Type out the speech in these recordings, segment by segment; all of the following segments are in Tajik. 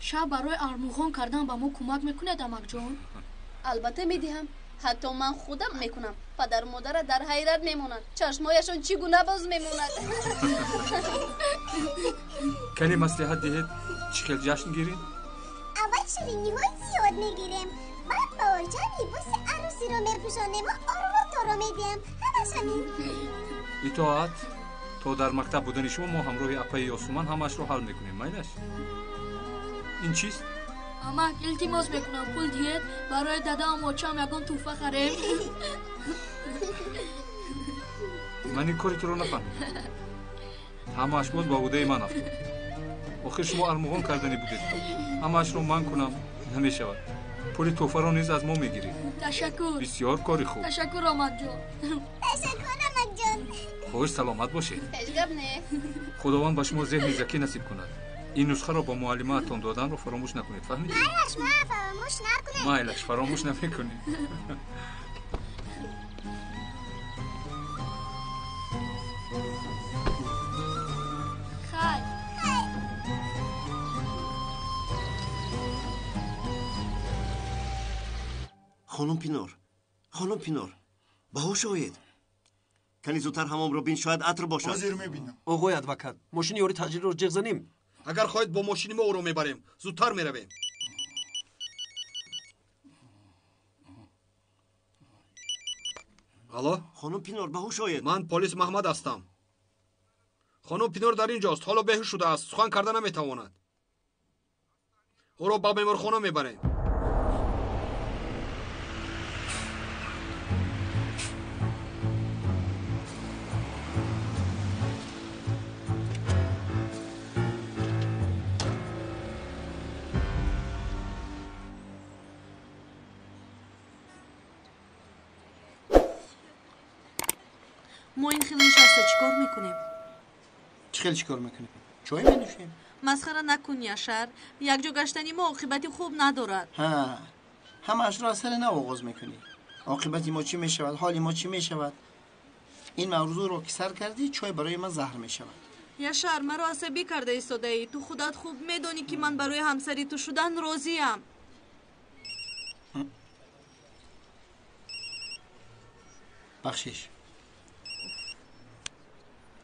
Шаб барои армуғон кардан ба мо кӯмак мекунед, амакҷон? Албатта медиҳам. Ҳатто ман худам мекунам. Падару модарат дар ҳайрат мемонанд. Чашмҳояшон чӣ гуна боз мемонад. Кане маслиҳат диҳед, чӣ хел ҷашн гирем? Аввал шириниҳои зиёд мегирем, баъд ба очам либоси арӯсиро мепӯшонему орворторо медиҳем. Ҳамаш ҳамин. Итоат, то дар мактаб будани шумо мо ҳамроҳи апаи Ёсуман ҳамаашро ҳал мекунем. Майлаш? Ин чист? Амак, илтимос мекунам, пул диҳед, барои дадаам очам ягон тӯҳфа харем. Ман ин кори туро нафаҳмидам. Ҳамааш боз ба ӯҳдаи ман афтод. Охир шумо армуғон карданӣ будед. Ҳамаашро ман кунам намешавад. Пули тӯҳфаро низ аз мо мегиред. Ташаккур. Бисёр кори хуб. Ташаккур, амакҷон. Ташаккур, амакҷон. Хуш саломат бошед. Ҳеҷ гап не. Худованд ба шумо зеҳни закӣ насиб кунад. Ин нусхаро бо муаллимаатон доданро фаромӯш накунед, фаҳмидед? Майлаш, ман фаромӯш накунем. Майлаш, фаромӯш намекунед. Хай. Хонум Пинор, хонум Пинор, ба ҳуш оед. Кани зудтар ҳамомро бин, шояд атр бошад. Ҳозир мебинам. Оғои адвокат, мошини ёри таъҷилиро ҷиғ занем. Агар хоҳед бо мошини мо ӯро мебарем, зудтар меравем. Алло? Хонум Пинор, ба ҳуш оед. Ман полис Маҳмад ҳастам. Хонум Пинор дар ин ҷост, ҳоло беҳуш шудааст, сухан карда наметавонад. Ӯро ба беморхона мебарем. Мо ин хел нишаста чӣ кор мекунем? Чӣ хел чӣ кор мекунем? Чой менӯшем. Масхара накун, Яшар. Якҷо гаштани мо оқибати хуб надорад. Ҳа, ҳамаашро аз сари нав оғоз мекунӣ. Оқибати мо чӣ мешавад? Ҳоли мо чӣ мешавад? Ин мавзӯъро ки сар кардӣ, чой барои ман заҳр мешавад. Яшар, маро асабӣ карда истодаӣ. Ту худат хуб медонӣ, ки ман барои ҳамсари ту шудан розиям. Бахшиш.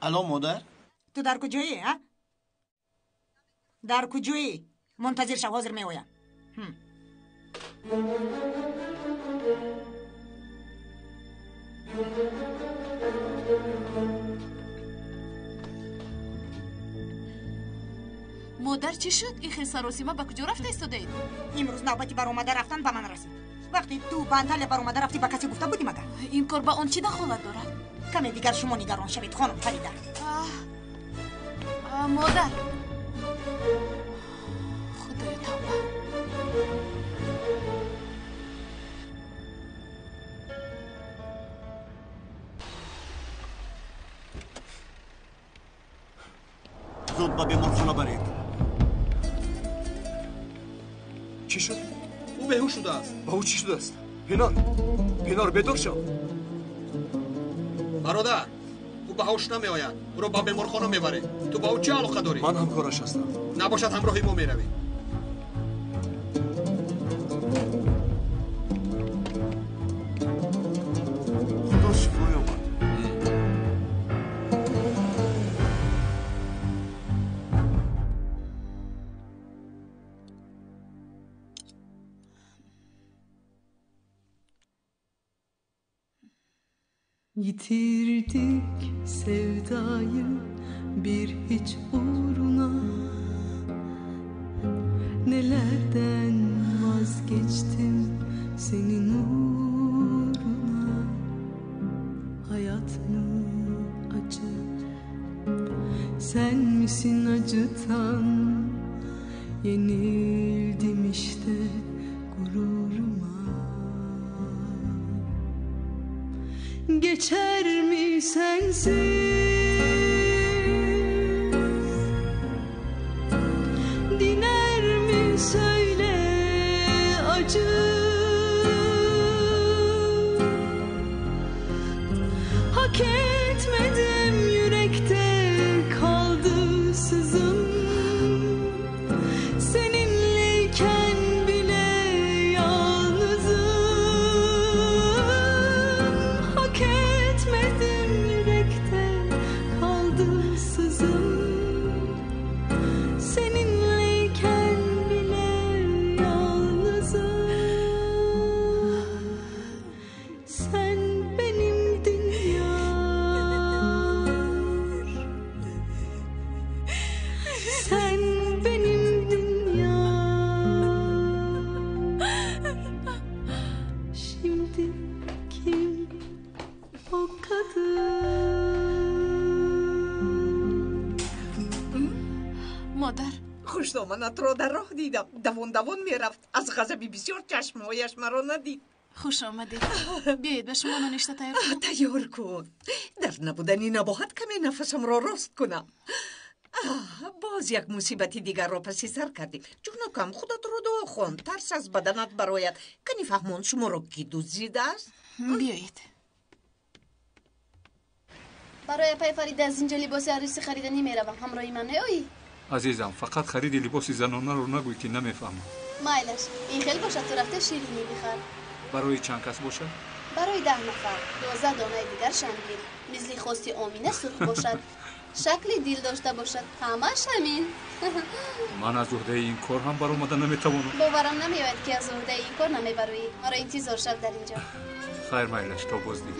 Алло, модар? Ту дар куҷоӣ, а? Дар куҷоӣ? Мунтазир шав, ҳозир меоям. Модар, чӣ шуд? Ин хел саросима ба куҷо рафта истодаед? Имрӯз навбати баромада рафтан ба ман расид. Вақте ту ба Анталия баромада рафтӣ, ба касе гуфта будӣ магар? Ин кор ба он чӣ дахолат дорад? Каме дигар шумо нигарон шавед, хонум Фарида. Модар, худоё, тавба. Зуд ба беморхона баред. Чӣ шуд? Ӯ беҳуш шудааст. Ба ӯ чӣ шудааст? Пинор, Пинор, бедор шав. Бародар, ӯ ба ҳуш намеояд. Ӯро ба беморхона мебарем. Ту ба ӯ чӣ алоқа дорӣ? Ман ҳамкораш ҳастам. Набошад, ҳамроҳи мо меравӣ. Худо шифо ёбад. Yitirdik sevdayı bir hiç uğruna. Nelerden vazgeçtim senin uğruna. Hayat mı acı, sen misin acıtan? Yenildim işte gururuma. Geçer mi sensiz? Diner mi söyle acı? Hak etmedim, yürekte kaldı sızım. Seninle Kadın. Модар, хушдоманатро дар роҳ дидам. Давон давон мерафт. Аз ғазаби бисёр чашмҳояш маро надид. Хуш омадед. Биёед, ба шумо ноништа тайёр кунам. Тайёр кун. Дар набудани Набоҳат каме нафасамро рост кунам. Боз як мусибати дигарро паси сар кардем. Ҷонакам, худатро дуо хон, тарс аз баданат барояд. Кани фаҳмон, шуморо кӣ дуздидааст? Биёед. Барои апай Фарида аз инҷо либоси арӯсӣ хариданӣ меравам. Ҳамроҳи ман меоӣ? Азизам, фақат хариди либоси занонаро нагӯй, ки намефаҳмам. Майлаш, ин хел бошад, ту рафта ширинӣ бихар. Барои чанд кас бошад? Барои 10 нафар. 12 донаи дигар шангир. Мисли хости Омина сурх бошад. Шакли дил дошта бошад. Ҳамаш ҳамин. Ман аз уҳдаи ин кор ҳам баромада наметавонам. Боварам намеояд, ки аз уҳдаи ин кор намебароӣ. Маро интизор шав дар инҷо. Хайр, майлаш, то боздид.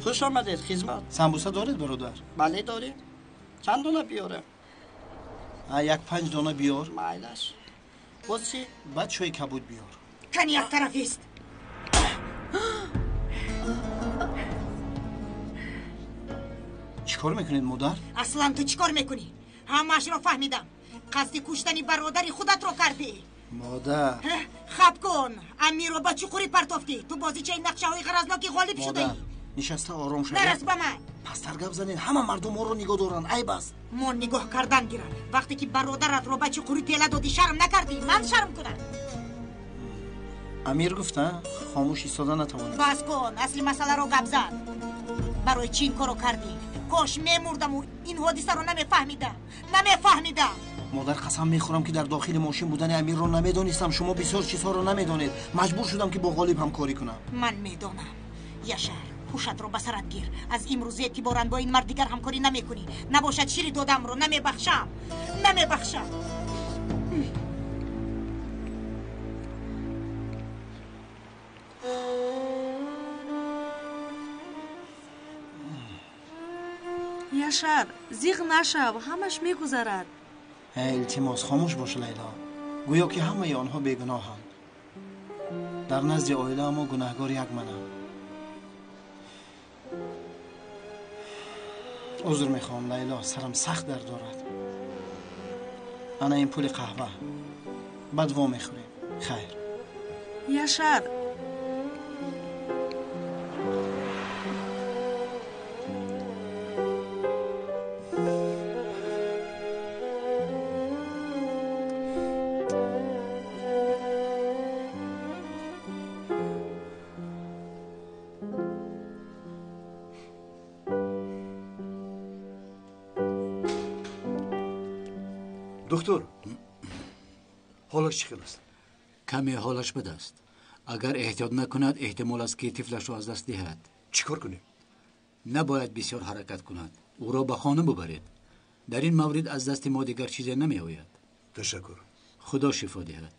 Хуш омадед, хизмат. Самбуса доред, бародар? Бале, дорем. Чанд дона биёрам? Як 5 дона биёр. Майлаш. Боз чӣ? Баъд чойи кабуд биёр. Кани як тарафист. Чӣ кор мекунед, модар? Аслан ту чӣ кор мекунӣ? Ҳамаашро фаҳмидам. Қасди куштани бародари худатро кардӣ. Модар, хаб кун. Амирро ба чуқурӣ партофтӣ. Ту бозичаи нақшаҳои ғаразноки ғолиб шудаӣ. Нишаста ором шавед. Нарас ба ман. Пасттар гап занед, ҳама мардум моро нигоҳ доранд, айб аст. Мо нигоҳ кардан гиранд. Вақте ки бародаратро ба чуқурӣ тела додӣ, шарм накардӣ? Ман шарм кунам. Амир гуфта, хомӯш истода натавонед. Бас кун, асли масъаларо гап зад. Барои чӣ ин корро кардӣ? Кош мемурдаму ин ҳодисаро намефаҳмидам. Намефаҳмидам. Модар, қасам мехӯрам, ки дар дохили мошин будани Амирро намедонистам. Шумо бисёр чизҳоро намедонед. Маҷбур шудам, ки бо Ғолиб ҳамкорӣ кунам. Ман медонам. Яшар, ҳушатро ба сарат гир. Аз имрӯз эътиборан бо ин мард дигар ҳамкорӣ намекунӣ. Набошад, шири додамро намебахшам. Намебахшам. Яшар, зиғ нашав, ҳамаш мегузарад. Илтимос, хомӯш бош, Лайло. Гӯё ки ҳамаи онҳо бегуноҳанд. Дар назди оила мо гунаҳгор як манам. Узр мехоҳам, Лайло, сарам сахт дард дорад. Ана ин пули қаҳва. Баъд во мехӯрем. Хайр. Яшар, Доктор, ҳолаш чӣ хел аст? Каме ҳолаш бад аст. Агар эҳтиёт накунад, эҳтимол аст, ки тифлашро аз даст диҳад. Чӣ кор кунем? Набояд бисёр ҳаракат кунад. Ӯро ба хона бубаред. Дар ин маврид аз дасти мо дигар чизе намеояд. Ташаккур. Худо шифо диҳад.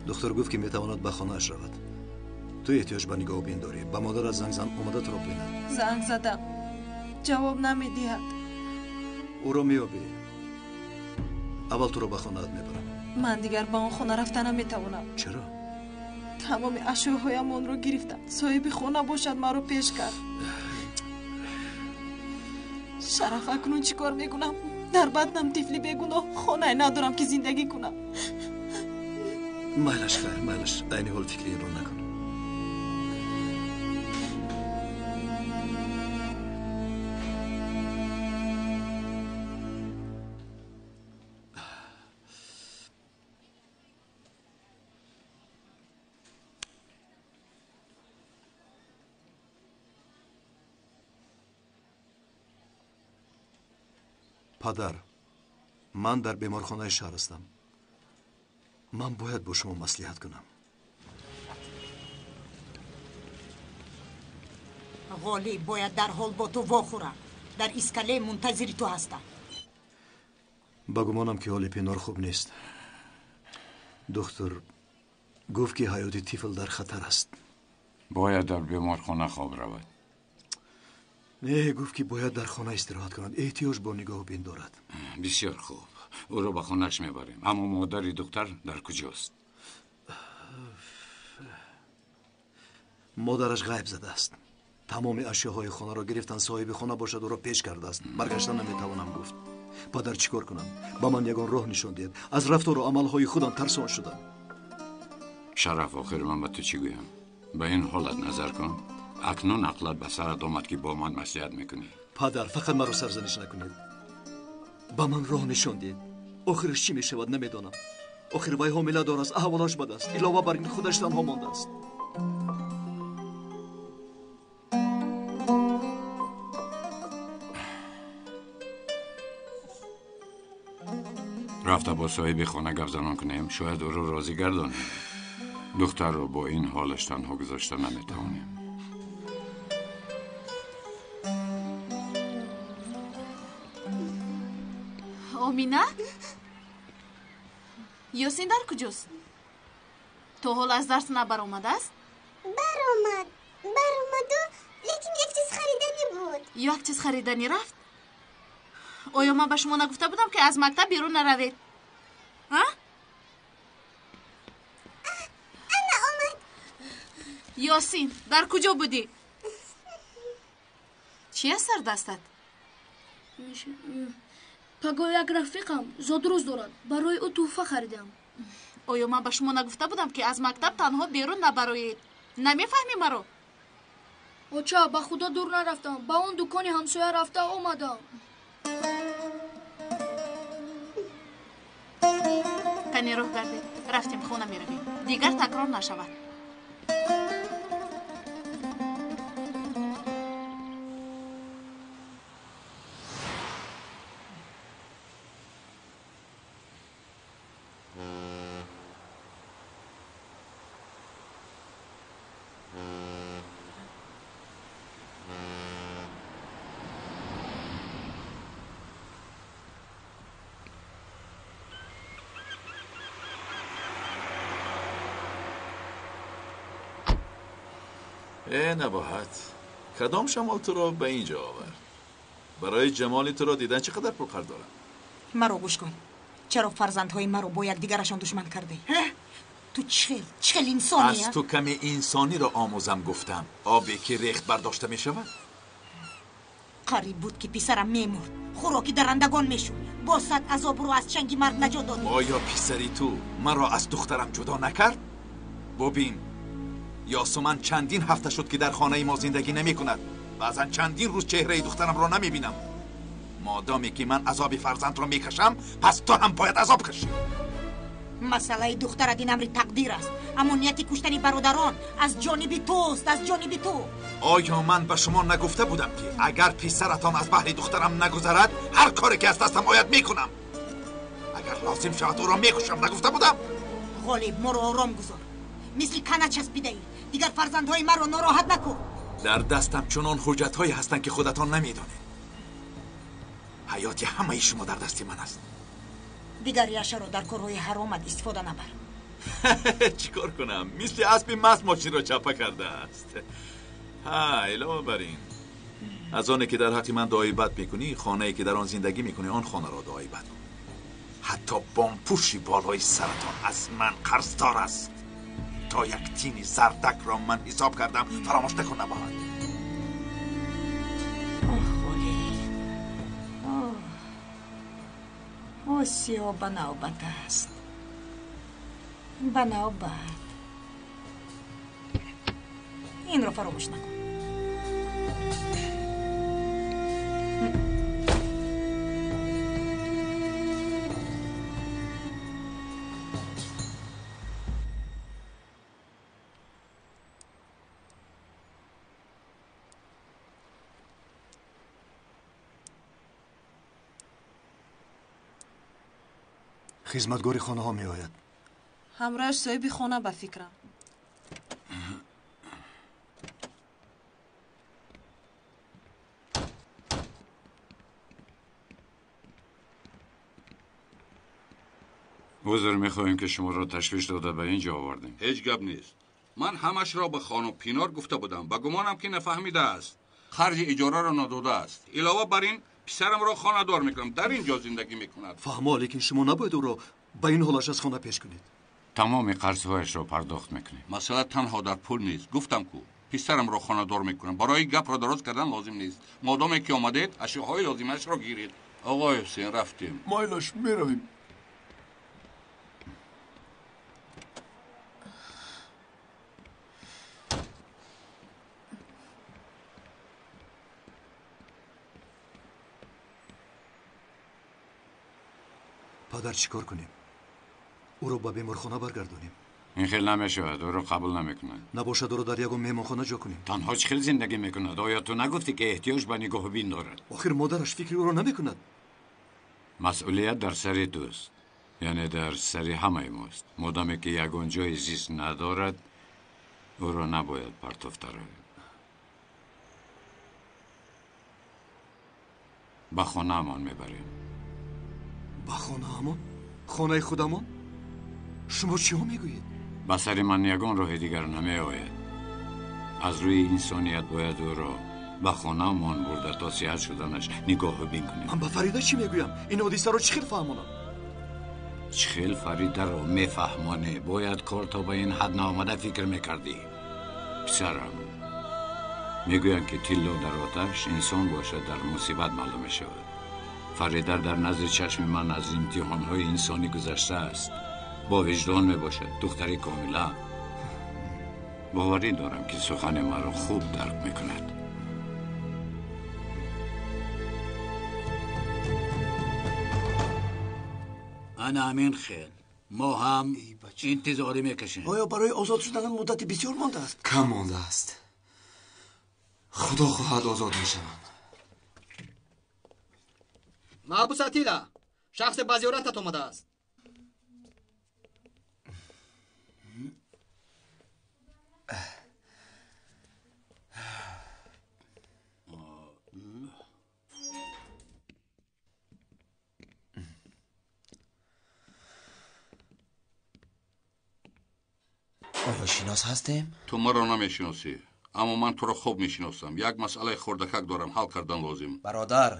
Духтур гуфт, ки метавонад ба хонааш равад. Ту эҳтиёҷ ба нигоҳубин дорӣ. Ба модарат занг зан, омада туро бинад. Занг задам, ҷавоб намедиҳад. Ӯро меёбӣ. Аввал туро ба хонаат мебарам. Ман дигар ба он хона рафта наметавонам. Чаро? Тамоми ашёҳоям онро гирифтанд. Соҳиби хона бошад, маро пеш кард. Шараф, акнун чӣ кор мекунам? Дар батнам тифли бегуноҳ, хонае надорам, ки зиндагӣ кунам. Майлаш, хайр, майлаш. Айни ҳол фикри инро накун. Падар, ман дар беморхонаи шаҳр ҳастам. Ман бояд бо шумо маслиҳат кунам. Ғолиб бояд дар ҳол бо ту вохӯрам. Дар искале мунтазири ту ҳастам. Ба гумонам ки ҳоли Пинор хуб нест. Духтур гуфт ки ҳаёти тифл дар хатар аст. Бояд дар беморхона хоб равад. Не, гуфт ки бояд дар хона истироҳат кунад. Эҳтиёҷ бо нигоҳубин дорад. Бисёр хуб. Ӯро ба хонааш мебарем. Аммо модари духтар дар куҷост? Модараш ғайб задааст. Тамоми ашёҳои хонаро гирифтан, соҳиби хона бошад ӯро пеш кардааст. Баргашта наметавонам, гуфт. Падар, чӣ кор кунам? Ба ман ягон роҳ нишон диҳед. Аз рафтору амалҳои худам тарсон шудам. Шараф, охир ман ба ту чӣ гӯям? Ба ин ҳолат назар кун. Акнун ақлат ба сарат омад ки бо ман маслиҳат мекунӣ. Падар, фақат маро сарзаниш накунед. Ба ман роҳ нишон диҳед. Охираш чӣ мешавад намедонам. Охир вай ҳомиладор аст, аҳволаш бад аст. Илова бар ин худаш танҳо мондааст. Рафта бо соҳиби хона гап занон кунем, шояд ӯро розӣ гардонем. Духтарро бо ин ҳолаш танҳо гузошта наметавонем. Омина? Ёсин дар куҷост? То ҳол аз дарс набаромадааст? Баромад. Баромаду, лекин як чиз хариданӣ буд. Як чиз хариданӣ рафт? Оё ман ба шумо нагуфта будам ки аз мактаб берун наравед? А? Ана омад. Ёсин, дар куҷо будӣ? Чӣ аст сардастат? Пагоҳ як рафиқам зодрӯз дорад. Барои ӯ тӯҳфа харидам. Оё ман ба шумо нагуфта будам ки аз мактаб танҳо берун набароед? Намефаҳмӣ маро? Оча, ба худо дур нарафтам. Ба он дукони ҳамсоя рафта омадам. Кани роҳ гардед. Рафтем, хона меравем. Дигар такрор нашавад. Э Набоҳат, кадом шамол туро ба ин ҷо овард? Барои ҷамоли туро дидан чӣ қадар пул қарз дорам? Маро гӯш кун. Чаро фарзандҳои маро бо якдигарашон душман кардӣ? Ту чӣ хел инсонӣ? Аз ту каме инсониро омӯзам гуфтам. Обе ки рехт бардошта мешавад? Қариб буд ки писарам мемурд. Хӯроки дарандагон мешуд. Бо сад азобро аз чанги марг наҷот додӣ. Оё писари ту маро аз духтарам ҷудо накард? Бубин, Ёсуман чандин ҳафта шуд ки дар хонаи мо зиндагӣ намекунад. Баъзан чандин рӯз чеҳраи духтарамро намебинам. Модоме ки ман азоби фарзандро мекашам, пас ту ҳам бояд азоб кашӣ. Масъалаи духтарат ин амри тақдир аст. Аммо нияти куштани бародарон аз ҷониби туст, аз ҷониби ту. Оё ман ба шумо нагуфта будам ки агар писаратон аз баҳри духтарам нагузарад, ҳар коре ки аз дастам ояд мекунам? Агар лозим шавад ӯро мекушам, нагуфта будам? Ғолиб, моро ором гузор. Мисли кана часпидаӣ. Дигар фарзандҳои маро нороҳат накун. Дар дастам чунон ҳуҷҷатҳое ҳастанд ки худатон намедонед. Ҳаёти ҳамаи шумо дар дасти ман аст. Дигар Яшаро дар корҳои ҳаромат истифода набар. Чӣ кор кунам? Мисли аспи маст мошинро чапа кардааст. Ҳа, илова бар ин, аз оне ки дар ҳаққи ман дуои бад мекунӣ, хонае ки дар он зиндагӣ мекунӣ, он хонаро дуои бад кун. Ҳатто бомпӯши болои саратон аз ман қарздор аст. То як тини зардакро ман ҳисоб кардам, фаромӯш накун, Набоҳат. Оҳ, Ғолиб, Осиё ба навбат аст. Ба навбат. Инро фаромӯш накун. Хизматгори хонаҳо меояд. Ҳамроҳаш соҳиби хона ба фикрам. Узр мехоҳем, ки шуморо ташвиш дода ба ин ҷо овардем. Ҳеҷ гап нест. Ман ҳамашро ба хонум Пинор гуфта будам. Ба гумонам, ки нафаҳмидааст. Харҷи иҷораро надодааст. Илова бар ин, писарамро хонадор мекунам. Дар ин ҷо зиндагӣ мекунад. Фаҳмо, лекин шумо набояд ӯро ба ин ҳолаш аз хона пеш кунед. Тамоми қарзҳояшро пардохт мекунем. Масъала танҳо дар пул нест. Гуфтам ку, писарамро хонадор мекунам. Барои гапро дароз кардан лозим нест. Модоме ки омадед, ашёҳои лозимашро гиред. Оғои Ҳусейн, рафтем. Майлаш, меравем. Падар, чӣ кор кунем? Ӯро ба беморхона баргардонем? Ин хел намешавад, ӯро қабул намекунад. Набошад, ӯро дар ягон меҳмонхона ҷо кунем. Танҳо чӣ хел зиндагӣ мекунад? Оё ту нагуфтӣ, ки эҳтиёҷ ба нигоҳубин дорад? Охир модараш фикри ӯро намекунад. Масъулият дар сари туст, яъне дар сари ҳамаи мост. Модоме ки ягон ҷои зист надорад, ӯро набояд партофта равем. Ба хонаамон мебарем. Ба хонаамон? Хонаи худамон? Шумо чиҳо мегӯед? Ба сари ман ягон роҳи дигар намеояд. Аз рӯи инсоният бояд ӯро ба хонаамон бурда то сиҳат шуданаш нигоҳубин кунем. Ман ба Фарида чӣ мегӯям? Ин ҳодисаро чӣ хел фаҳмонам? Чӣ хел Фаридаро мефаҳмонӣ? Бояд кор то ба ин ҳад наомада фикр мекардӣ. Писарам, мегӯянд, ки тилло дар оташ, инсон бошад дар мусибат маълум мешавад. Фарида дар назди чашми ман аз имтиҳонҳои инсонӣ гузаштааст. Бо виҷдон мебошад, духтари комила. Боварӣ дорам, ки сухани маро хуб дарк мекунад. Ана ҳамин хел мо ҳам интизорӣ мекашем. Оё барои озод шуданам муддати бисёр мондааст? Кам мондааст. Худо хоҳад, озод мешавам. Маҳбус Атила, шахсе ба зиёратат омадааст. Оё шинос ҳастем? Ту маро намешиносӣ, аммо ман туро хуб мешиносам. Як масъалаи хурдакак дорам, ҳал кардан лозим. Бародар,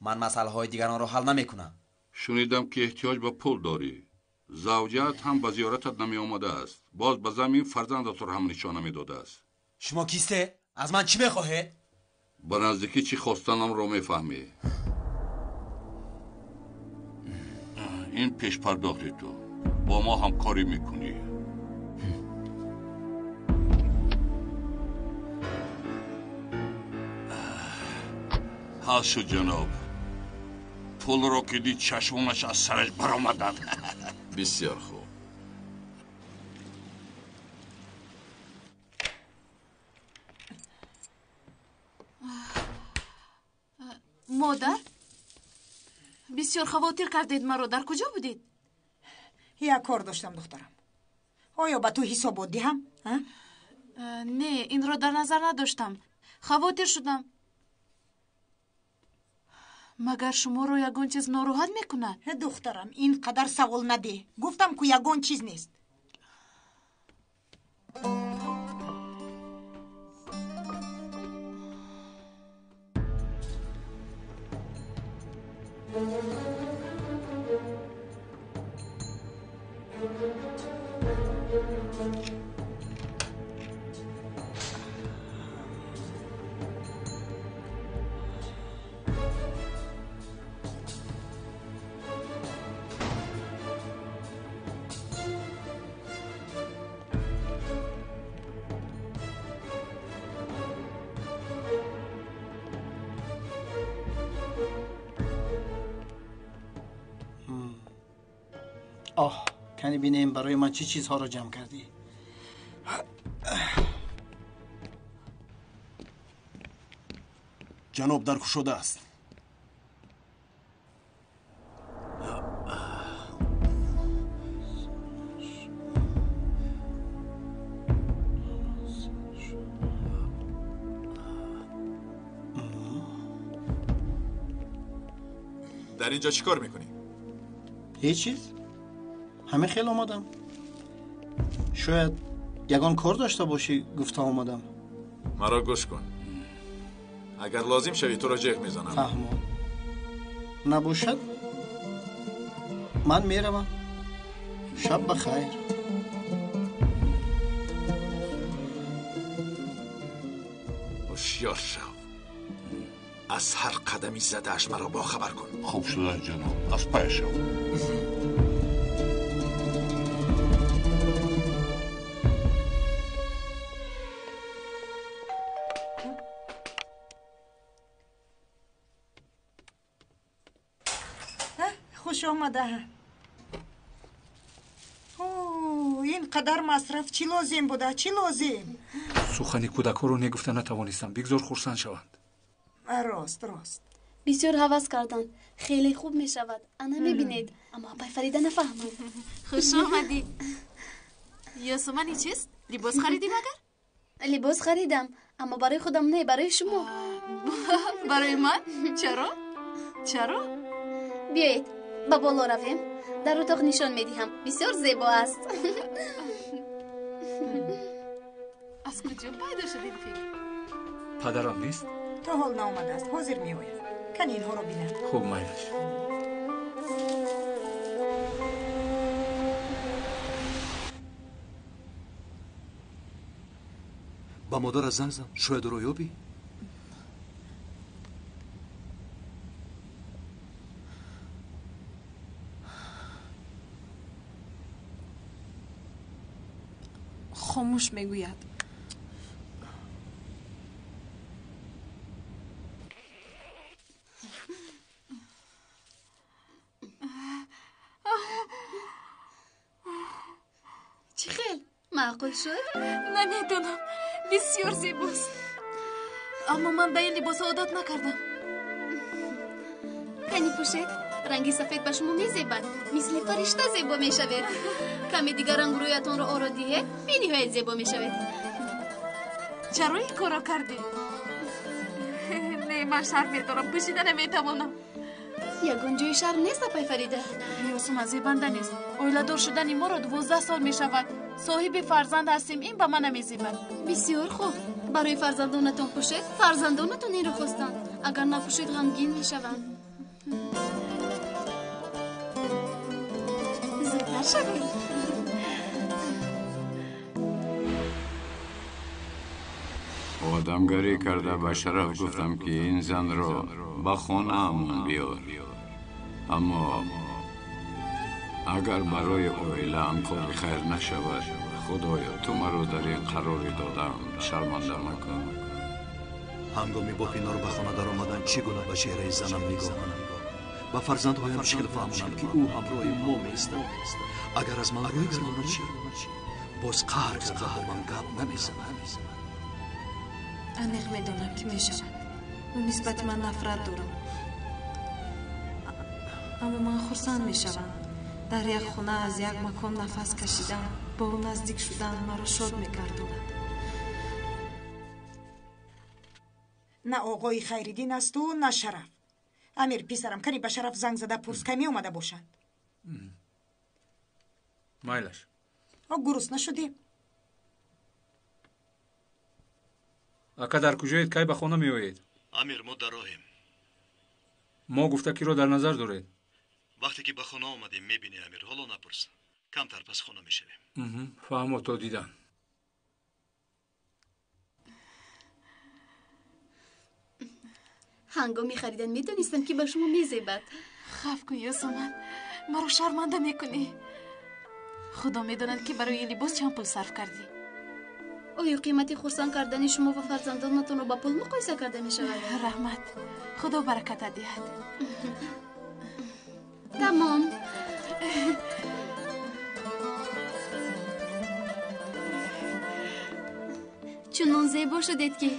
ман масъалаҳои дигаронро ҳал намекунам. Шунидам, ки эҳтиёҷ ба пул дорӣ. Завҷаат ҳам ба зиёратат намеомадааст. Боз ба замин фарзандатро ҳам нишона медодааст. Шумо кисте? Аз ман чӣ мехоҳед? Ба наздикӣ чӣ хостанамро мефаҳмӣ. Ин пешпардохти ту. Бо мо ҳамкорӣ мекунӣ. Ҳал шуд, ҷаноб. Пулро ки дид, чашмонаш аз сараш баромаданд. Бисёр хуб. Модар, бисёр хавотир кардед маро. Дар куҷо будед? Як кор доштам, духтарам. Оё ба ту ҳисобот диҳам? Не, инро дар назар надоштам. Хавотир шудам. Магар шуморо ягон чиз нороҳат мекунад? Духтарам, ин қадар савол надеҳ. Гуфтам, ку ягон чиз нест. Оҳ, кани бинем барои ман чӣ чизҳоро ҷамъ кардӣ. Ҷаноб, дар кушода аст. Дар ин ҷо чӣ кор мекунӣ? Ҳеҷ чиз. Ҳамин хел омадам. Шояд ягон кор дошта бошӣ, гуфта омадам. Маро гӯш кун. Агар лозим шавӣ, туро ҷеғ мезанам. Фаҳмо. Набошад, ман меравам. Шаб ба хайр. Ҳушёр шав. Аз ҳар қадами задааш маро бохабар кун. Хуб шуда, ҷаноб, аз пай шав. Хуш омада. Ин қадар масраф чӣ лозим буда, чӣ лозим? Сухани кӯдакҳоро негуфта натавонистам. Бигзор хурсанд шаванд. Рост, рост. Бисёр ҳавас карданд. Хеле хуб мешавад. Ана мебинед. Аммо апай Фарида нафаҳмад. Хуш омадӣ. Ёсумани чист? Либос харидӣ магар? Либос харидам, аммо барои худам не, барои шумо. Барои ман? Чаро? Чаро? Биёед, ба боло равем. Дар утоқ нишон медиҳам. Бисёр зебо аст. Аз куҷо пайдо шуд ин фикр? Падарам нест? То ҳол наомадааст, ҳозир меояд. Кани инҳоро бинам. Хуб, майлаш. Ба модарат занг зан, шояд ӯро ёбӣ. Хомӯш мегӯяд. Чӣ хел? Маъқул шуд? Намедонам. Бисёр зебост. Аммо ман ба ин либосҳо одат накардам. Кани пӯшед. Ранги сафед ба шумо мезебад. Мисли фаришта зебо мешавед. Каме дигар рангрӯятонро оро диҳед, бениҳоят зебо мешавед. Чаро ин корро кардӣ? Не, ман шарм медорам, пӯшида наметавонам. Ягон ҷои шарм нест, апай Фарида. Ёсуман зебанда нест. Оиладор шудани моро 12 сол мешавад. Соҳиби фарзанд ҳастем, ин ба ман намезебад. Бисёр хуб. Барои фарзандонатон пӯшед, фарзандонатон инро хостанд. Агар напӯшед, ғамгин мешаванд. Зудтар шавед. Одамгарӣ карда ба Шараф гуфтам, ки ин занро ба хонаамон биёр. Аммо агар барои оилаам кори хайр нашавад, Худоё, ту маро дар ин қарори додам шарманда макун. Ҳангоми бо Пинор ба хона даромадан чӣ гуна ба чеҳраи занам нигоҳ кунам? Ба фарзандҳоям чӣ хел фаҳмонам, ки ӯ ҳамроҳи мо меистад? Агар аз ман рӯй гардонад чӣ? Боз қаҳр карда бо ман гап намезанад. Аниқ медонам, ки мешавад. Ӯ нисбати ман нафрат дорад. Аммо ман хурсанд мешавам. Дар як хона аз як макон нафас кашидан, бо ӯ наздик шудан маро шод мегардонад. На оғои Хайриддин асту, на Шараф. Амир, писарам, кани ба Шараф занг зада пурс, кай меомада бошанд? Майлаш. О, гурусна шудӣ? Ака, дар куҷоед? Кай ба хона меоед? Амир, мо дар роҳем. Мо гуфта киро дар назар доред? Вақте ки ба хона омадем, мебинӣ, Амир. Ҳоло напурс. Камтар пас хона мешавем. Фаҳмо, то дидан. Ҳангоми харидан медонистам, ки ба шумо мезебад. Хаф кун, Ёсуман, маро шарманда мекунӣ. Худо медонад, ки барои ин либос чанд пул сарф кардӣ. Оё қимати хурсанд кардани шумо ва фарзандонатонро ба пул муқоиса карда мешавад? Раҳмат, Худо баракатат диҳад. Тамом. Чунон зебо шудед, ки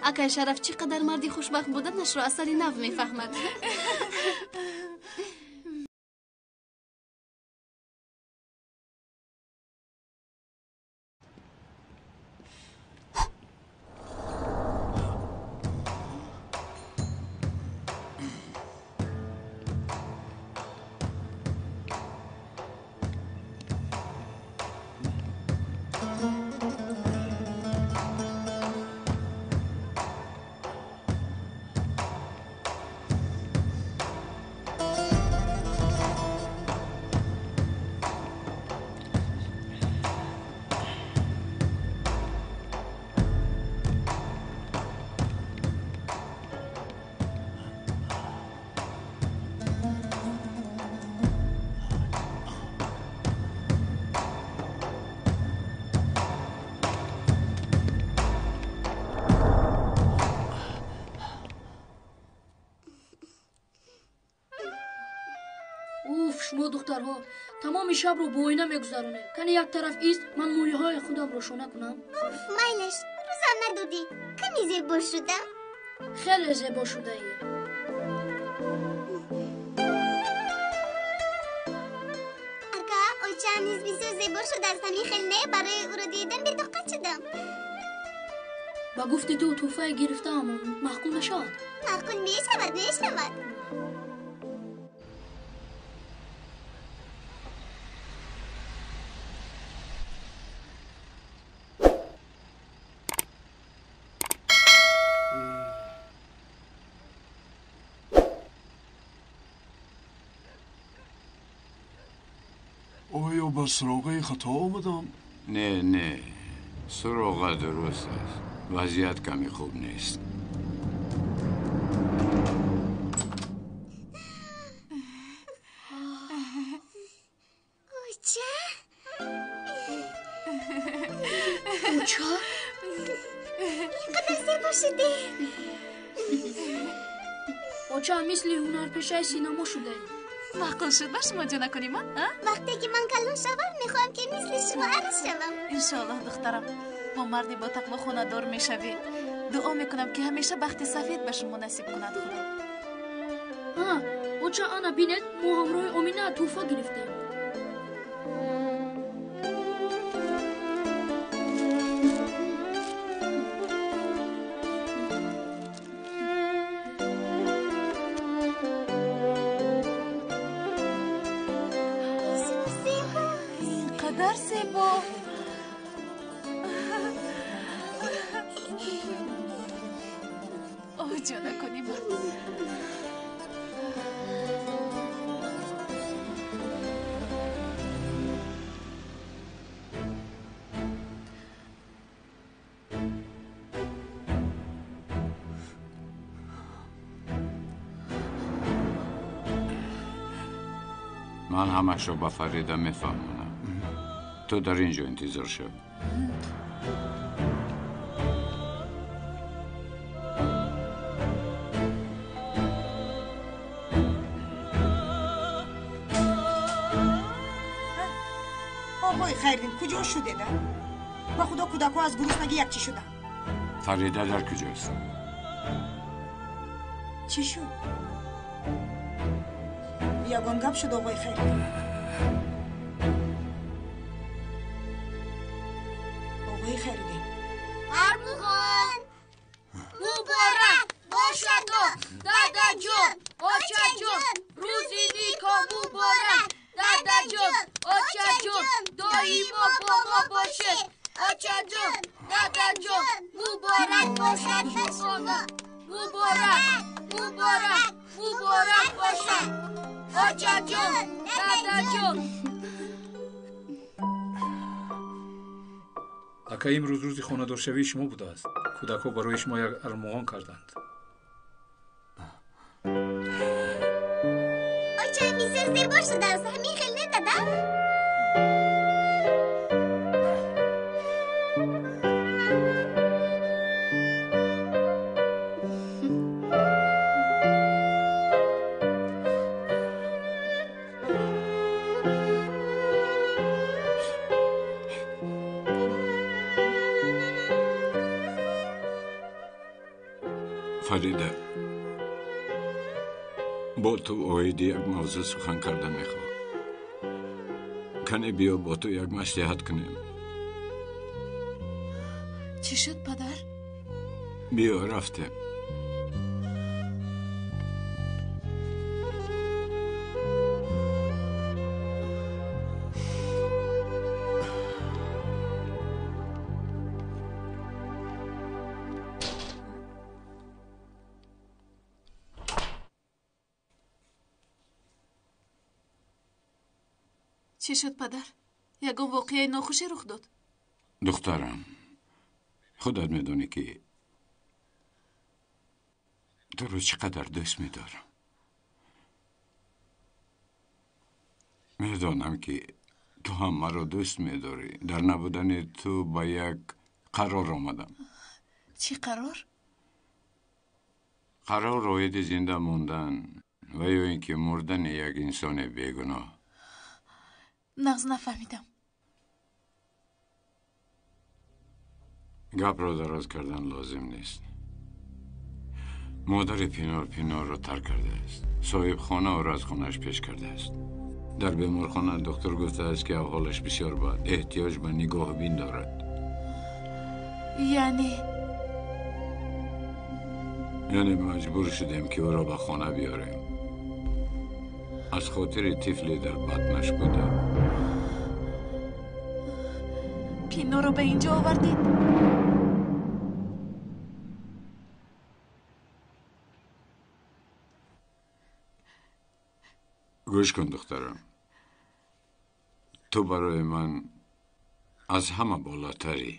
акай Шараф чӣ қадар марди хушбахт буданашро аз сари нав мефаҳмад. Духтарҳо, тамоми шабро бо оина мегузаронед. Кани як тараф ист, ман мӯйҳои худамро шона кунам. Уф, майлаш, рӯзам надодӣ. Кани зебо шудам. Хеле зебо шудаӣ. Ака, очаам низ бисёр зебо шудааст. Ҳамин хел не, барои ӯро дидан бетоқат шудам. Ба гуфти ту тӯҳфае гирифтаам, маъқул мешавад? Маъқул мешавад, мешавад. Оё ба суроғаи хато омадам? Не, не, суроға дуруст аст. Вазъият каме хуб нест. Оча? Оча? Ин қадар зебо шудӣ. Оча, мисли ҳунарпешаи синамо шудаӣ. Маъқул шуд ба шумо, ҷонакони ман? Вақте ки ман калон шавам, мехоҳам ки мисли шумо арӯс шавам. Иншоаллоҳ, духтарам, бо марди ботақво хонадор мешавӣ. Дуо мекунам, ки ҳамеша бахти сафед ба шумо насиб кунад Худо. Оча, ана бинед, мо ҳамроҳи Омина тӯҳфа гирифтем. Қадар зебо. Оҳ, ҷонакони ман. Ман ҳамашро ба Фарида мефаҳмонам. Ту дар ин ҷо интизор шав. Оғои Хайрдин, куҷо шудеда? Ба худо, кӯдакҳо аз гуруснагӣ якчӣ шуданд. Фарида дар куҷост? Чӣ шуд? Ягон гап шуд, оғои Хайрдин? Оғои Хайрдин. Армуғон муборак бошадо, дадаҷон, очаҷон, рӯзи никоҳ муборак, дадаҷон, очаҷон, доимо бо мо бошед. Очаҷон, дадаҷон, муборак бошад ба шумо. Муборак, муборак, муборак бошад. Очаҷон, дадаҷон. Ака, имрӯз рӯзи хонадоршавии шумо будааст. Кӯдакҳо барои шумо як армуғон карданд. Очаам бисёр зебо шудааст. Ҳамин хел не, дада? Фарида, бо ту оиди як мавзӯъ сухан карда мехоҳам. Кане биё бо ту як маслиҳат кунем. Чӣ шуд, падар? Биё, рафтем. Чӣ шуд, падар? Ягон воқеаи нохуше рух дод? Духтарам, худат медонӣ, ки туро чӣ қадар дӯст медорам. Медонам, ки ту ҳам маро дӯст медорӣ. Дар набудани ту ба як қарор омадам. Чӣ қарор? Қарор оиди зинда мондан ва ё ин ки мурдани як инсони бегуноҳ. Нағз нафаҳмидам. Гапро дароз кардан лозим нест. Модари Пинор Пинорро тарк кардааст. Соҳибхона ӯро аз хонааш пеш кардааст. Дар беморхона доктор гуфтааст, ки аҳволаш бисёр бад, эҳтиёҷ ба нигоҳбин дорад. Яъне? Яъне маҷбур шудем, ки ӯро ба хона биёрем. Аз хотири тифле дар батнаш буда. Пинорро ба инҷо овардед? Гӯш кун, духтарам. Ту барои ман аз ҳама болотарӣ.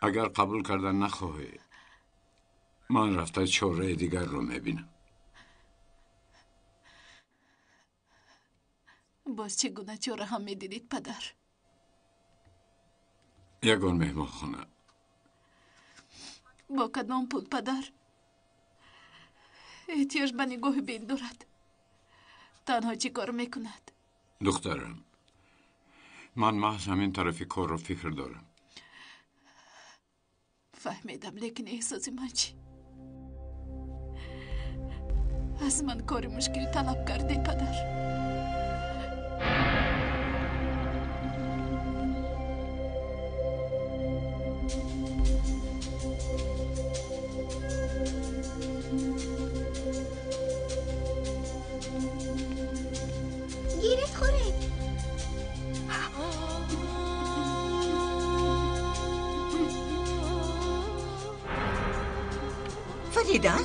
Агар қабул кардан нахоҳӣ, ман рафта чораи дигарро мебинам. Боз чӣ гуна чора ҳам медидед, падар? Ягон меҳмонхона. Бо кадом пул, падар? Эҳтиёҷ ба нигоҳи бин дорад. Танҳо чӣ кор мекунад? Духтарам, ман маҳз ҳамин тарафи корро фикр дорам. Фаҳмидам, лекин эҳсоси ман чӣ? Аз ман кори мушкил талаб кардед, падар. Гирифт, хӯред. Фарида,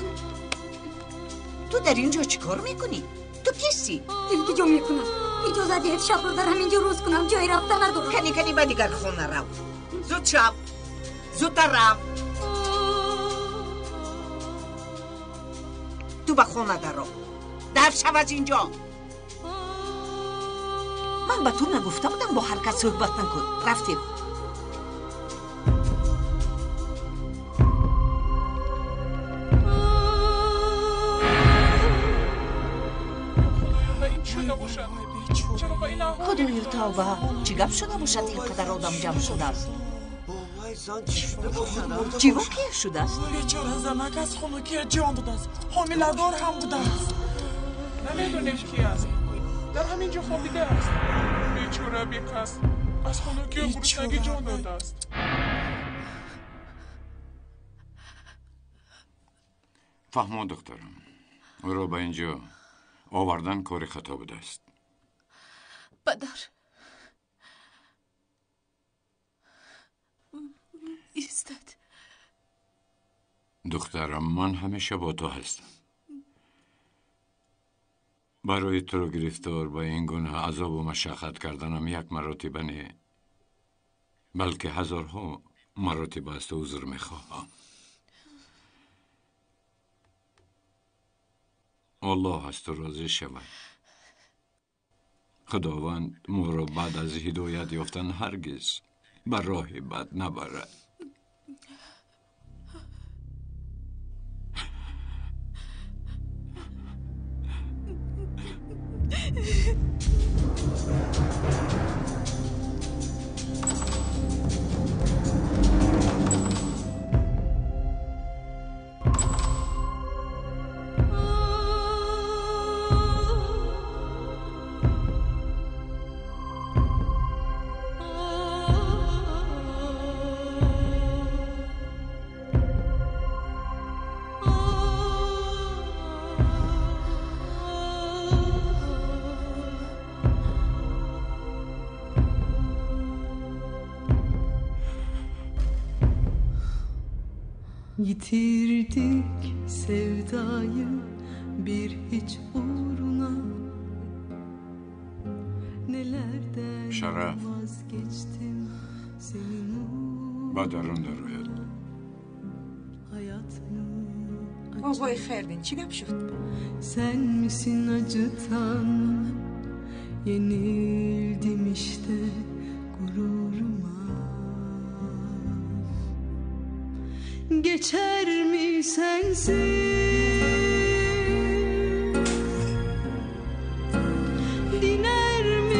ту дар ин ҷо чӣ кор мекунӣ? Ту кистӣ? Илтиҷо мекунам. Иҷоза диҳед шабро дар ҳамин ҷо рӯз кунам. Ҷои рафта надорам. Кани, кани, ба дигар хона рав. Зуд шав. Зудтар рав. Ту ба хона даро. Дар шав аз ин ҷо. Ман ба ту нагуфта будам, бо ҳар кас суҳбат накун. Рафтем. Худоё, тавба, чӣ гап шуда бошад, ин қадар одам ҷамъ шудааст? Чӣ воқеа шудааст? Бечора занак аз хунукия ҷон додааст. Ҳомиладор ҳам будааст. Намедонем ки аст. Дар ҳамин ҷо хобидааст. Бечора бекас аз хунукию гуруснагӣ ҷон додааст. Фаҳмо, духтарам, ӯро ба ин ҷо овардан кори хато будааст. Падар, истад. Духтарам, ман ҳамеша бо ту ҳастам. Барои туро гирифтор ба ин гуна азобу машаққат карданам як маротиба не, балки ҳазорҳо маротиба аз ту узр мехоҳам. Аллоҳ аз ту розӣ шавад. Худованд моро баъд аз ҳидоят ёфтан ҳаргиз ба роҳи бад набарад. Yitirdik sevdayı bir hiç uğruna. Nelerden Şaraf. Vazgeçtim senin uğruna. Ба дарун дарояд. Hayat mı Оғои Хайрдин, чӣ гап шуд? Sen misin acıtan? Yenildim işte gururuma. Geçer mi sensiz? Diner mi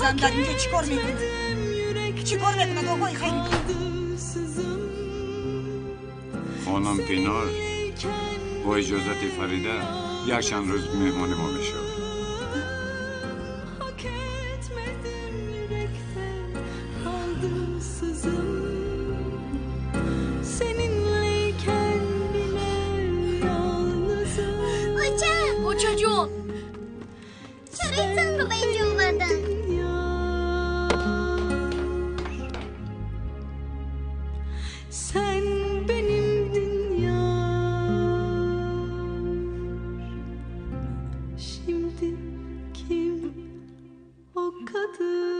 Зан дар инҷо чӣ кор мекунад? Чӣ кор мекунад, оғои Хайриддин? Хонум Пинор бо иҷозати Фарида якчанд рӯз меҳмони мо мешавад. Очаҷон, чаро ин занро ба инҷо оварданд? Sen benim dünyam. Şimdi kim o kadın?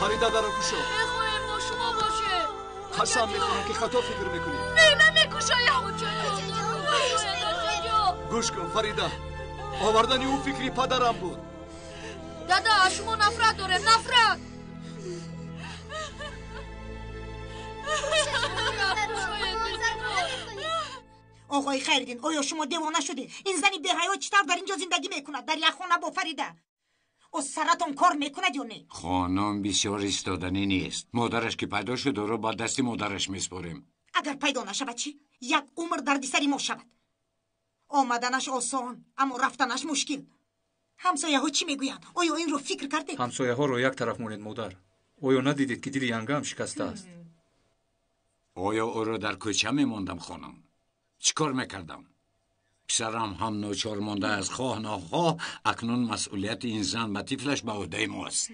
Фарида, дарро кушо. Мехоҳем бо шумо бошем. Қасам мехӯрам, ки хато фикр мекунӣ. Не, намекушоям. Гӯш кун, Фарида, овардани ӯ фикри падарам буд. Дада, аз шумо нафрат дорем, нафрат. Оғои Хайриддин, оё шумо девона шудед? Ин зани беҳаё чӣ тавр дар ин ҷо зиндагӣ мекунад? Дар як хона бо Фарида. Ӯ саратон кор мекунад ё не? Хонум бисёр истоданӣ нест. Модараш ки пайдо шуд, ӯро ба дасти модараш месупорем. Агар пайдо нашавад чӣ? Як умр дарди сари мо шавад. Омаданаш осон, аммо рафтанаш мушкил. Ҳамсояҳо чӣ мегӯянд? Оё инро фикр кардед? Ҳамсояҳоро як тараф монед, модар. Оё надидед, ки дили янгаам шикастааст? Оё ӯро дар кӯча мемондам, хонум? Чӣ кор мекардам? Писарам ҳам ночор мондааст, хоҳ нохоҳ акнун масъулияти ин зан ба тифлаш ба ӯҳдаи мост.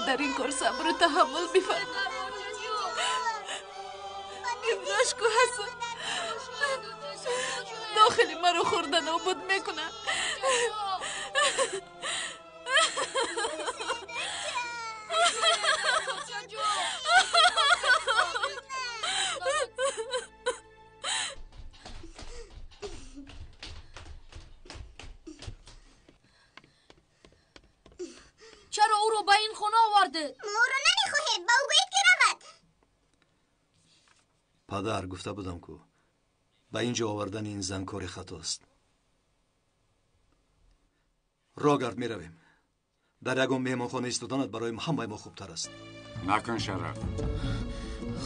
Дар ин кор сабру таҳаммул бифарма. Ин рашку ҳасад дохили маро хӯрда нобуд мекунад. Чаро ӯро ба ин хона овардед? Мо ӯро намехоҳем, ба ӯ гӯед ки равад. Падар, гуфта будам ку ба ин ҷо овардани ин зан кори хатост. Рогард, меравем. Дар ягон меҳмонхона истоданат барои ҳамаи мо хубтар аст. Накун, Шараф.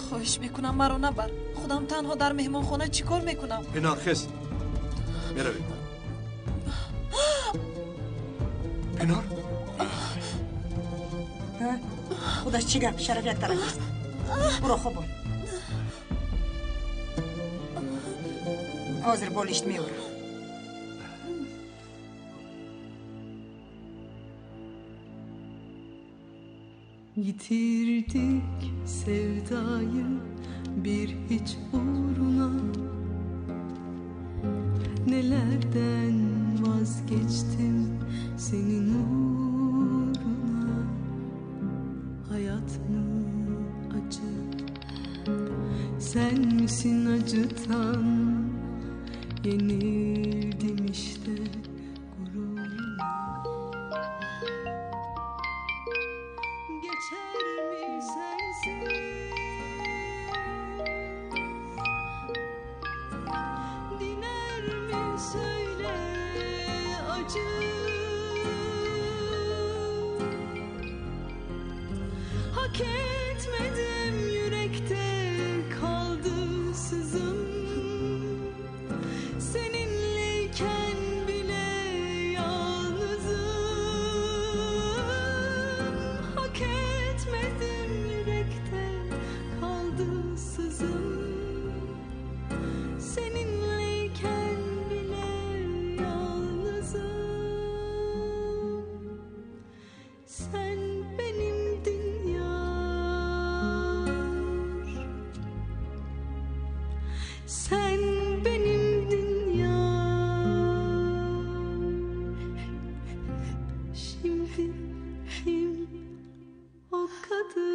Хоҳиш мекунам, маро набар. Худам танҳо дар меҳмонхона чӣ кор мекунам? Пинор, хез, меравем. Пинор, Худаш чӣ гап? Шараф як тараф аст. Ӯро хобон. Ҳозир болишт меорам. Yitirdik sevdayı, bir hiç uğruna. Nelerden vazgeçtim senin uğruna. Hayat mı acı, sen misin acıtan? Yenildim işte gururuma. Geçer mi sensiz? Diner mi söyle acı? Hak etmedim, yürekte kaldı sızım. Seninleyken bile yalnızım. Hak etmedim, yürekte kaldı sızım. Seninleyken bile yalnızım. Sen benimdin yar, sen benimdin yar. Şimdi kim o kadın?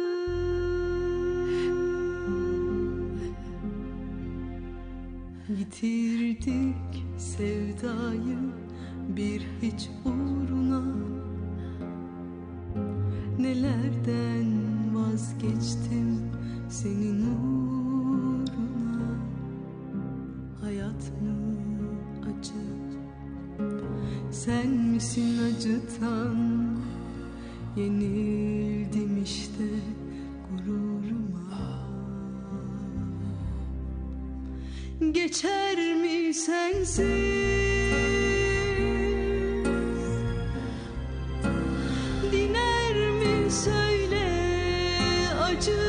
Yitirdik sevdayı bir hiç uğruna. Nelerden vazgeçtim senin uğruna. Hayat mı acı, sen misin acıtan? Yenildim işte gururuma. Geçer mi sensiz? Diner mi söyle acı?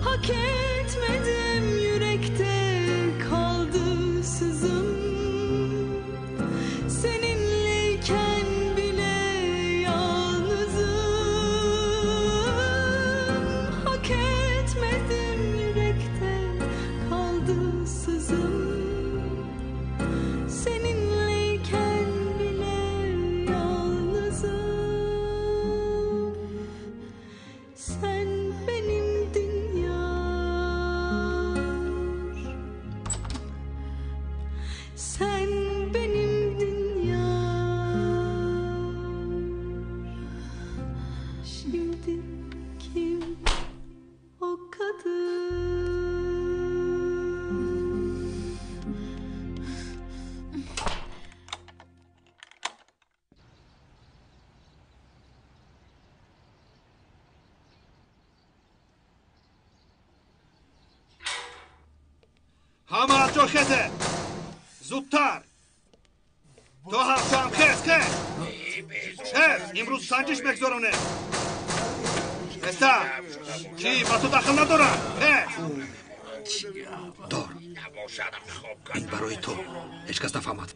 Hak etmedim, yürekte kaldı sızım. Seninleyken bile yalnızım. Hak etmedim, yürekte kaldı sızım. Seninleyken bile yalnızım. Sen benimdin yar, sen benimdin yar. Şimdi kim o kadın? Ҳама аз ҷо хезе, зудтар. То ҳам, ту ҳам хез, хез, хез. Имрӯз санҷиш мегузаронем. Эста, чӣ, ба ту дахл надорам. Хез. Дор, ин барои ту, ҳеҷ кас нафаҳмад.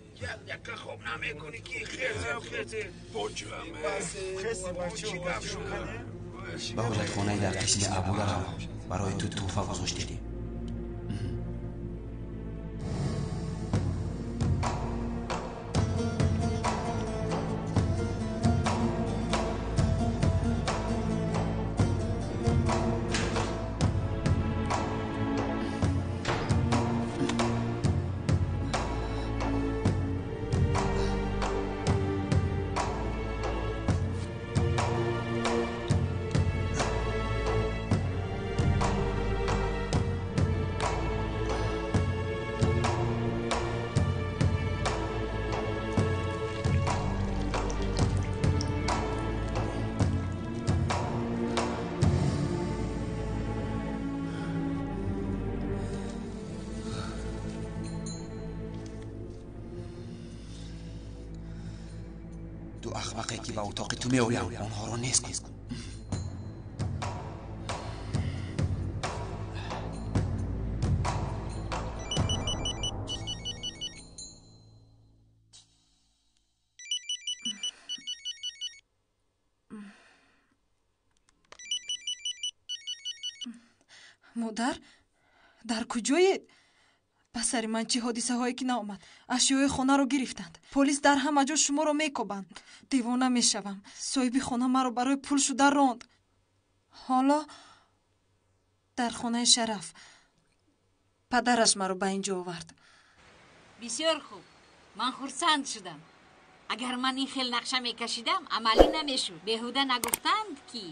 Ба ҳоҷатхонаи дар қисми Абударам барои ту тӯҳфа гузоштем. Ду ахмақе ки ба утоқи ту меоянд, онҳоро нест кун. Модар, дар куҷоед? Ба сари ман чӣ ҳодисаҳое ки наомад. Ашёи хонаро гирифтанд. Полис дар ҳама ҷо шуморо мекобанд. Девона мешавам. Соҳиби хона маро барои пул шуда ронд. Ҳоло дар хонаи Шараф. Падараш маро ба ин ҷо овард. Бисёр хуб. Ман хурсанд шудам. Агар ман ин хел нақша мекашидам, амалӣ намешуд. Беҳуда нагуфтанд, ки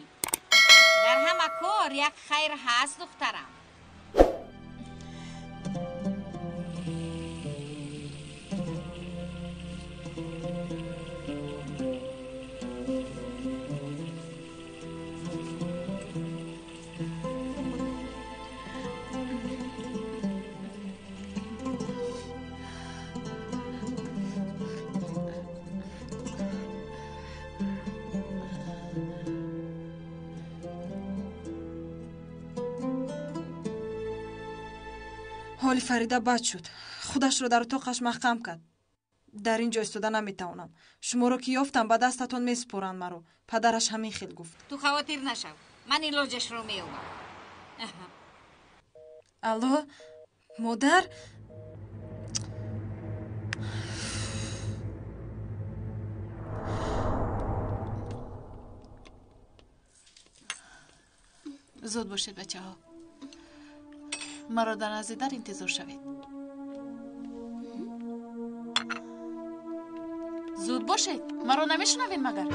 дар ҳама кор як хайр ҳаст, духтарам. Ҳоли Фарида бад шуд. Худашро дар утоқаш маҳкам кард. Дар ин ҷо истода наметавонам. Шуморо ки ёфтам, ба дастатон месупоранд маро. Падараш ҳамин хел гуфт. Ту хавотир нашав, ман илоҷашро меёбам. Алло, модар? Зуд бошед, бачаҳо. Маро дар назди дар интизор шавед. Зуд бошед, маро намешунавед магар?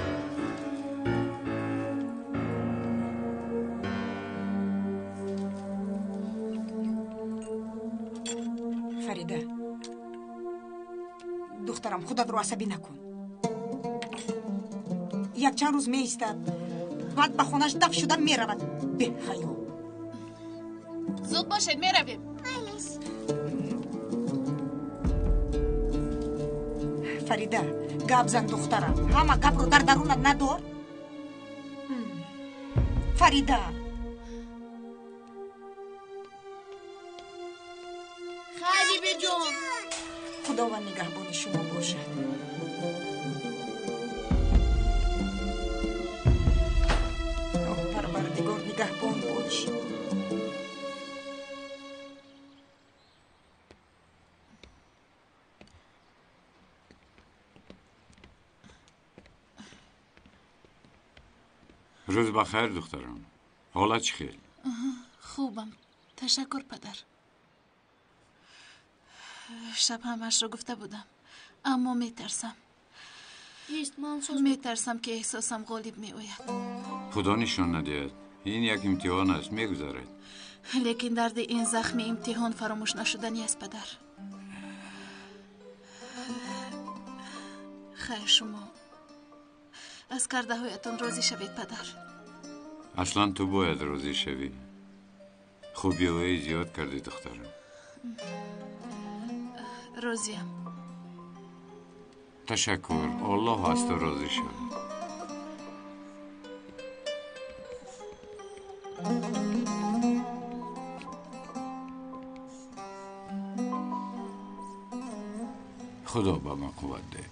Фарида, духтарам, худатро асабӣ накун. Якчанд рӯз меистад, баъд ба хонаш даф шуда меравад. Беҳаё. Зуд бошед, меравем. Фарида, гап зан, духтарам. Ҳама гапро дар дарунат надор. Фарида. Хайр, бибиҷон. Худованд нигаҳбони шумо бошад. Оҳ, Парвардигор, нигаҳбон бош. Рӯз ба хайр, духтарам. Ҳолат чӣ хел? Хубам, ташаккур, падар. Шаб ҳамаашро гуфта будам, аммо метарсам. Метарсам, ки эҳсосам ғолиб меояд. Худо нишон надиҳад. Ин як имтиҳон аст, мегузарад. Лекин дарди ин захми имтиҳон фаромӯш нашуданӣ аст, падар. Хайр, шумо аз кардаҳоятон розӣ шавед, падар. Аслан ту бояд розӣ шавӣ. Хубиҳои зиёд кардӣ, духтарам. Розиям. Ташаккур. Аллоҳ аз ту розӣ шавад. Худо ба ман қувват деҳ.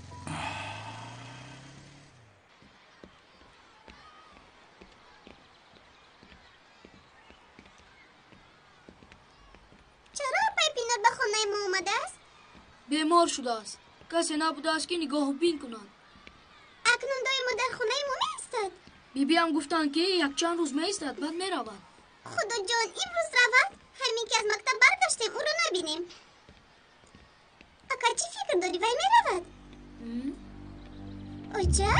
Бемор шудааст. Касе набудааст, ки нигоҳубин кунад. Акнун доимо дар хонаи мо меистад. Бибиам гуфтанд, ки якчанд рӯз меистад, баъд меравад. Худоҷон, имрӯз равад, ҳамин ки аз мактаб баргаштем, ӯро набинем. Ака, чӣ фикр дорӣ, вай меравад? Оча?